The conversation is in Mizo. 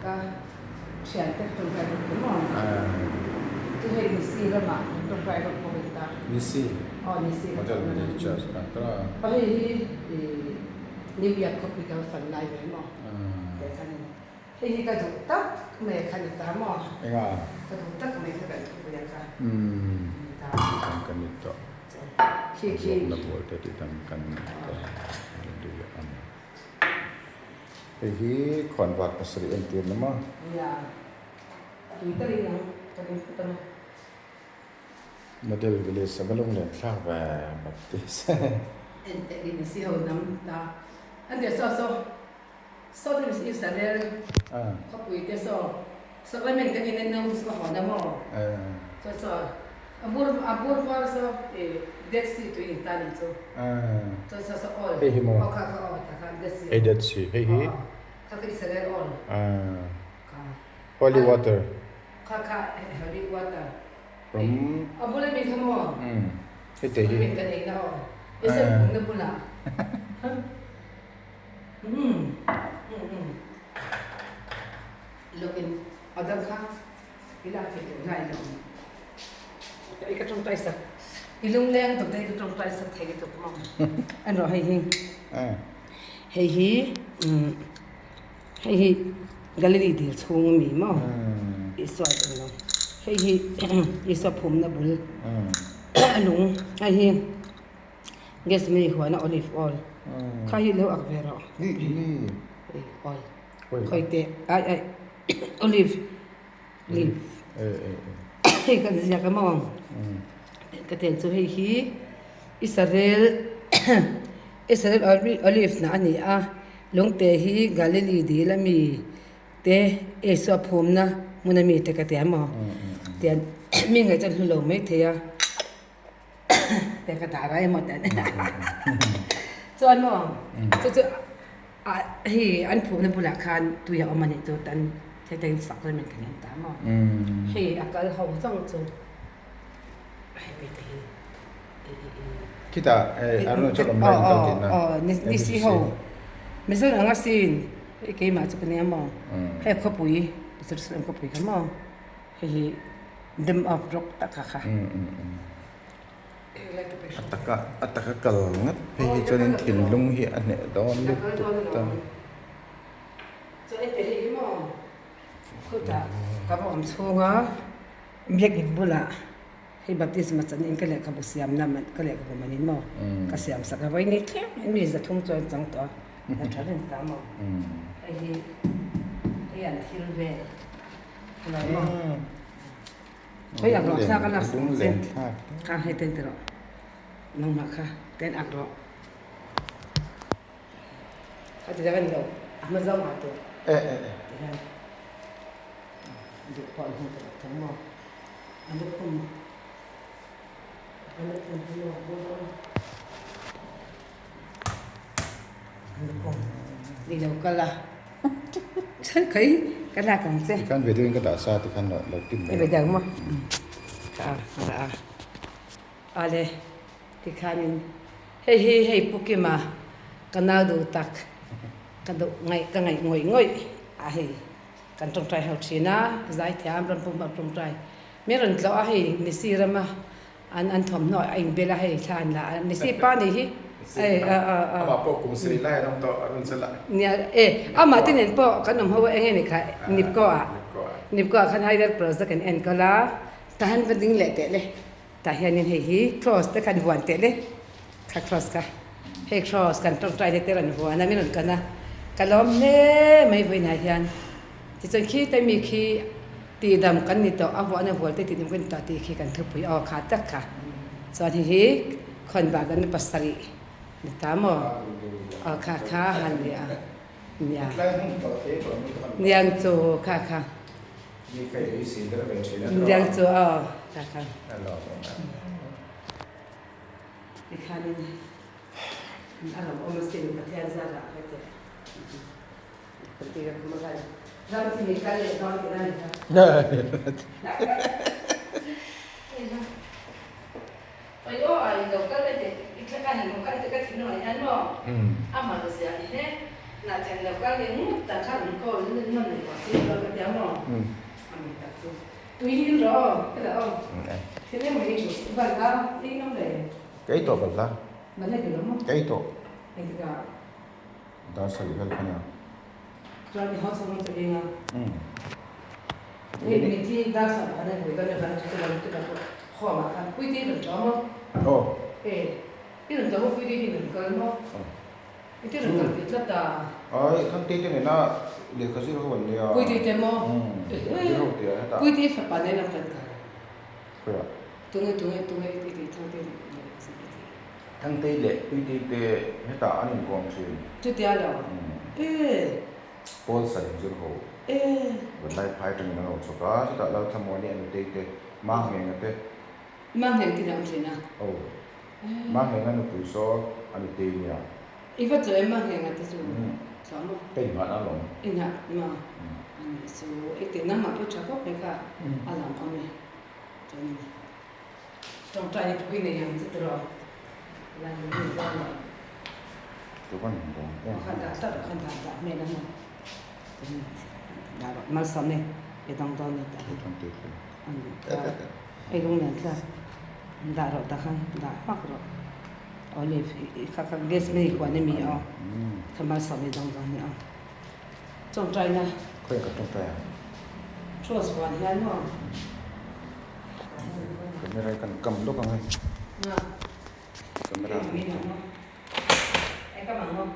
Ka thiante ka tawngtai bawk ta maw? Chu hei Nisi lamah kan tawngtai bawk bawk a ni ta. Nisi? Aw Nisi ka Model tawng Village Church kha ta. Aw hei hi New York khawpui ka va fan lai ve maw? Teh khan in hei hi ka duh tak mai kha ni ta maw? Enga? Ka duh tak mai kha kan thupui a kha ni ta. Kan kan ni tawh. Khi khi. Na bual te tih tam kan ni ta. Hallelujah Amen. Hei hi khawnvar pasarih entir na maw? Nia, tui ta ring ang ka ring phawt ang a. Model village a va lung len thlak ve Baptist. En teh rin a si ho dang ta. An tia saw saw saw te mis Israel khawpui te saw sacrament kan in en na haw na maw? Saw saw A bur a bur var saw i Dead Sea tui ni ta nih chu. Chuan saw saw oil. Hei hi maw? Aw kha kha aw ta kha Dead Sea. Hei Dead Sea hei hi? Aw kha kha Israel oil. Kha. Holy water. Kha kha holy water. From. A bul ami kha maw? Hei te hi. Min kan ei na aw. Israel pum na bulah. Lokin a dang kha. I lak theih loh lai lo. I ka tawngtai sak. I lungleng tuk te i ka tawngtai sak thei lutuk maw. An rawh hei hi. Hei hi hei hi Galilee dil chhung ami maw. Isua eng lo. Hei hi Isua phumna bul a lung. Hei hi Gethsemane huana olive oil. Kha hi lo ak ve rawh. Oil. Khawi teh ai ai olive leaf hei kan ziak a maw ka ten chu hei hi Israel Israel olive hnah a ni a lungte hi Galilee dil ami te Isua phumna hmun ami te ka ti a maw tian mi ngaih chuan hlu lo maithei a. Te ka dah rai emaw teh chuan maw chu chu ah hei an phumna bulah khan tui a awm a nih chu tan hetiang sacrament kan en ta maw hei a kal ho zawng chu hei mi te hi Khitah Arunachal awm lai in kal tihna aw ni si ho Mizo anga sin hei keimah chu ka nia maw hei khawpui Jerusalem khawpui kha maw. Hei hi dem of rock tak kha kha. A taka a taka kal ngat phei hi chuanin thinlung hi a hneh dawn lutuk ta. Chuan hei hei hi maw khutah ka va awm chhung a biakinn bulah hei baptisma chan in ka lehkhabu siam na ka lehkhabu man in maw ka siam sak a vawiin ni thleng mi zathum chuan chang tawh a la tha reng ta maw hei hi hei an thil vel. Hei ak rawh thla ka lak sak ang che. Kha hei ten ti rawh. Nangmah kha ten ak rawh. Kha ti dang a ni lo. A hma zawng ah tur. Ti hian duh pawh an hmu ta lo thung maw. A lukhum a lukhum hi maw a lukhum ni lo kal a. Khawi ka lak ang che. Tikhan video in ka dah sa tikhan lo lo tim mai. I video maw? Ka a ka a. Ale tikhanin hei hi hei Pu Kima ka nau duh tak ka duh ngaih ka ngaih ngawih ngawih a hei kan tawngtai ho thin a zaithiam ram pum a tawngtai mi rawn tlawh a hei Nisi rama An an thawmhnaw a inbel a hei thla an la a Messi pa nih hi e a a a Amah pawh kum sarih lai an awm tawh a rawn chal a. Nia e amah te nen pawh kan awm ho a enge ni kha Nipko ah Nipko ah khan Haider project an enkawl a tahan va ding leh teh le tah hianin hei hi cross te khan vuan teh le kha cross kha hei cross kan tawngtai te te rawn vuan a min rawn kan a ka lawm hle mai vawiinah hian tichuan khita mi khi Tihdam kan ni tawh, a vuahna vual te tihdam kan ni tawh tih khi kan thupui aw kha tak kha. Chuan hei hi khawnvar kan ni pasarih ni ta maw? Aw kha kha han ni a, nia. Niang chu kha kha. Niang chu aw kha kha. Tikhanin a lo awm asin Pathian zarah heti. Ka ei tawh balhla. Ka ei tawh. Dar sarih vel kha nia. Aw. Ai, Thangte te nena lehkha zir ho an nia. Puite te maw? Zir ho tia hetah. Puite fapa nen an kan kal. Khawiah? Tunge tunge tunge i tih Thangte leh i tih. Thangte leh Puite te hetah an inkawm thin. Chutia lo? Ee. Pawl sarih zir ho. Ee. Vanlai phai atangin an lo chhawk a, chutah Lalthamuani a nutei te, Mangngenga te. Mangneng te an thin a. Aw. Mangngenga nupui saw a nutei nia. I va chaw em Mangngenga te chu thlawh maw? Ka inngah na alawm. I nghah ma a nih chu. I tih nangmah pawh tha khawp mai kha a lang awm e. Chuan a ni. Tawngtai ni pui nei ang che tiraw. Lai ni ni dawn lo. Chu kan in dawn em. Khan dah dah khan dah dah hmel a maw. Dah rawh malsawm e i dawng dawn ni ta. Ei lung lian tlat dah rawh tak khan dah hmak rawh olive kha kha gas mai huan a mi aw kha malsawm i dawng dawn ni aw tawngtai na khawi ka tawngtai ang cross huan hian maw camera hi kan kam lawk ang hei camera ai kam ang maw